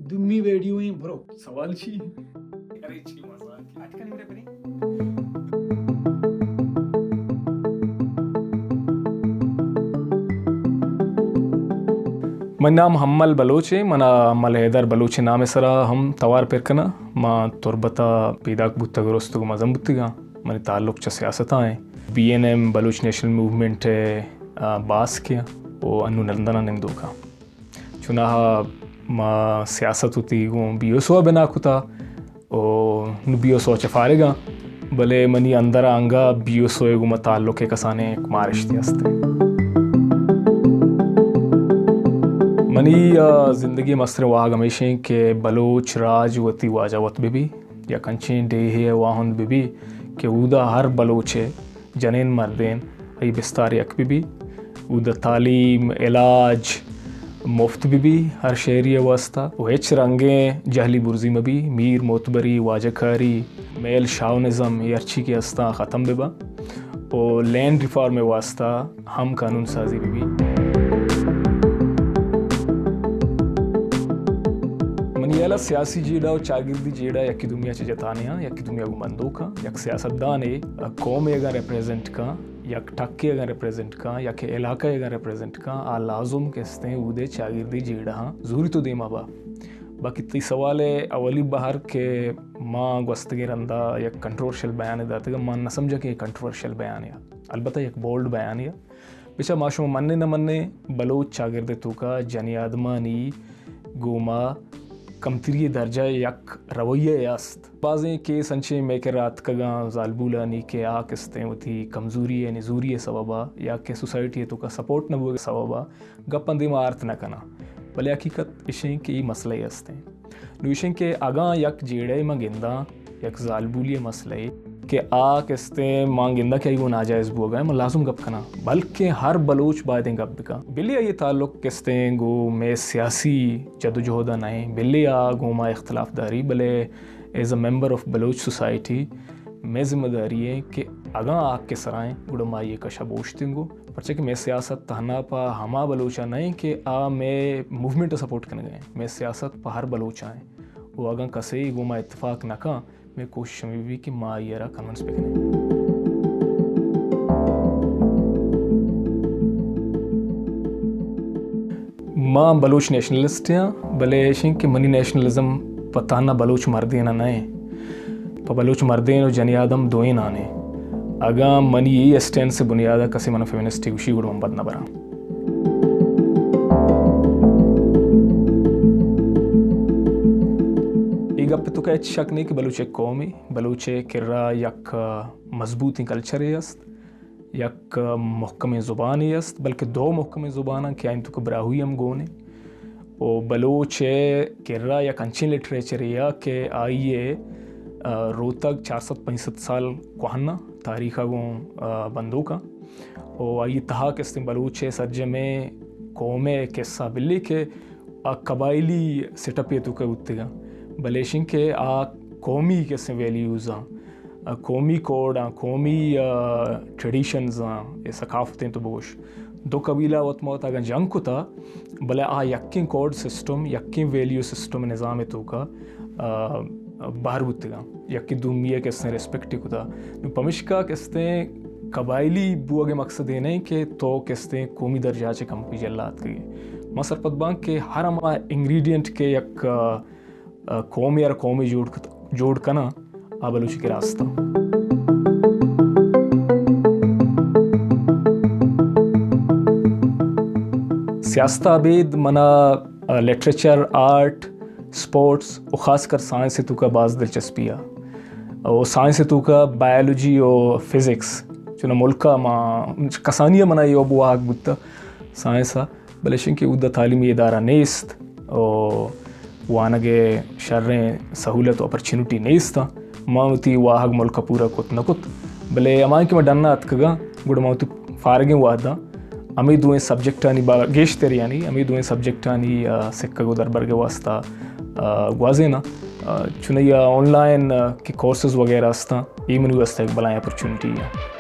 دومی ویڈیو ایں، برو۔ سوال چی؟ ارے چی مسئلہ؟ اٹکا نہیں میرے پری۔ من نام حمل بلوچ ایں، منا حمل حیدر بلوچ نام سرا ہم توار پر کناں۔ ما تربت ء پیداک بوتگ و رستگ و مزن بوتگاں۔ منی تعلق چہ سیاست ء ایں۔ B N M Baloch national movement ء، آ، باسک ایں و انو لندن ء نندوکاں۔ چوناہا ما سیاست وتی گوں بی ایس او ء بنا کتا و نوں بی ایس او چہ فارغ آں، بلے منی اندر ء انگا بی ایس او ء گوں ما تعلق ء کسانیں یک مارشتے است۔ منی، آ، زندگی ء مستریں واہگ ہمیش انت کہ بلوچ راج وتی واجہ وت بہ بی، یک انچیں ڈیہے ء واہند بہ بی کہ اودا ہر بلوچ ء جنین مردین آئی بستار یک بہ بی، اود ء تعلیم، علاج مفت بہ بی ہر شہری ء واستہ، و ہچ رنگیں جہلی برزی مہ بی، میر معتبری، واجہ کاری، میل شاونزم، اے ہرچی کہ استاں ختم بہ با، و لینڈ ریفارم ء واستہ ہم قانون سازی بہ بی۔ منی ہیال ء سیاسی جیڑہ و چاگردی جیڑہ یکے دومی ء چہ جتا نہ آں، یکے دومی ء گوں بندوک آں۔ یک سیاستدانے قومے اگاں ریپریزنٹ کن، یک ٹکے اگاں ریپریزنٹ کن، یک علاقہ اگاں ریپریزنٹ کن، آ لازم کہ استیں اودے چاگردی جیڑہاں زوری تو دیما با۔ باقی تئی سوال ء اولی بہر کہ ما گوستگیں رندا یک کنٹروورشل بیانے داتگ، من نہ سمجھاں کہ اے کنٹروورشل بیانے آ۔ البتہ یک بولڈ بیانے آ۔ بچار ما شما منیں نہ منیں، بلوچ چاگرد ء توکا جنی آدمانی گوما کمتری ء درجہ ء یک رویہ ء است۔ بازیں کیس انچیں مئے کرا اتکگاں زالبولانی کہ آ کستیں وتی کمزوری ء نزوری ء سبب ء یا کہ سوسائٹی ء توکا سپورٹ نہ بوگ ء سبب ء گپاں دیما آرت نہ کناں، بلے حقیقت اش انت کہ اے مسئلہ ء است انت۔ نوں ایش انت کہ اگاں یک جیڑہ ء من گنداں، یک زالبولی ء مسئلہ ء کہ آ کستیں من گنداں کہ آئی گوں ناجائز بوگ ء، من لازم گپ کناں، بلکیں ہر بلوچ باید ایں گپ بکن۔ بلے آئی تعلق کستیں گوں مئے سیاسی جدوجہد ء نہ ایں، بلے آ گوں ما اختلاف داری، بلے as a member of Baloch society مئے ذمہ داری ایں کہ اگاں آ حق ء سرا ایں، گڑا ما آئی ء کش ء بوشتیں گوں۔ پرچا کہ مئے سیاست تہنا پہ ہما بلوچاں نہ انت کہ آ مئے موومنٹ ء سپورٹ کنگ ء انت، مئے سیاست پہ ہر بلوچاں انت۔ و اگاں کسے گوں ما اتفاق نہ کن، مئے کوشش ہمے بہ بیت کہ ما آئی ء را کنونس بہ کنیں۔ ما بلوچ نیشنلسٹ آں، بلے ایش انت کہ منی نیشنلزم پہ تہنا بلوچ مردین ء نہ انت، پہ بلوچ مردین و جنی آدم دوئینان انت۔ اگاں منی اے اسٹینس ء بنیاد ء کسے من فیمنسٹے گوشی، گڑا من بد نہ براں۔ اے گپ ء توکا ہچ شک نہیں کہ بلوچ یک قومے، بلوچ ء کرا یک مضبوطیں کلچرے است، یک محکمیں زبانے است، بلکہ دو محکمیں زباناں کہ آئی توکا براہوئی ہم گون انت۔ و بلوچ ء کرا یک انچیں لٹریچرے ء کہ آئی ء، آ، روتگ چار سد پنچ سد سال کوہنا تاریخ ء گوں، آ، بندوک ء۔ و آئی تہا کستیں بلوچ ء سرجمیں قوم ء قصہ بلے کہ آ قبائلی سیٹ اپے توکا بوتگاں، بلے ایش انت کہ آ قومی کستیں ویلیوز آں، آ، قومی کوڈ آں، قومی، آ، ٹریڈیشنز آں، اے ثقافتیں تو بگوش۔ دو قبیلہ وت ما وت اگاں جنگ کتا، بلے آ یکیں کوڈ سسٹم، یکیں ویلیو سسٹم نظام توکا، آ، بہر بوتگاں۔ یکے دومی ء کسیں ریسپیکٹ کتا۔ نوں پمشکا کستیں قبائلی بوگ ء مقصد اے نہیں کہ تو کستیں قومی درجہ چہ کمپی جلا اتکگے۔ ما سرپد باں کہ ہر ہما انگریڈینٹ کہ یک، آ، قومے ہر قومے جوڑ کت-، جوڑ کناں، آ بلوچی کرا است۔ سیاست ء ابید منا، آ، لٹریچر، آرٹ، اسپورٹس و خاص کر سائنس توکا باز دلچسپی ء۔ و سائنس توکا بایولوجی و فزکس، چوناہا ملک ء ما کسانی ء منا اے وب واہگ بوتہ سائنس ء۔ بلے ایش انت کہ اودا تعلیمی ادارہ نیست و وانگ ء شریں سہولت و اپرچونٹی نیست۔ ما وتی واہگ ملک ء پورا کت نہ کت، بلے ہمائیں کہ ما ڈن ء اتکگاں، گڑا ما وتی فارغیں وہداں ہمے دوئیں سبجیکٹانی با-، گیشتر یعنی ہمے دوئیں سبجیکٹانی، آ، سکگ و دربرگ ء واستہ، آ، گوازیناں۔ آ، چوناہا آن لائن، آ، کہ کورسز وغیرہ استاں، اے منی واستہ یک بلائیں اپرچونٹی ہے۔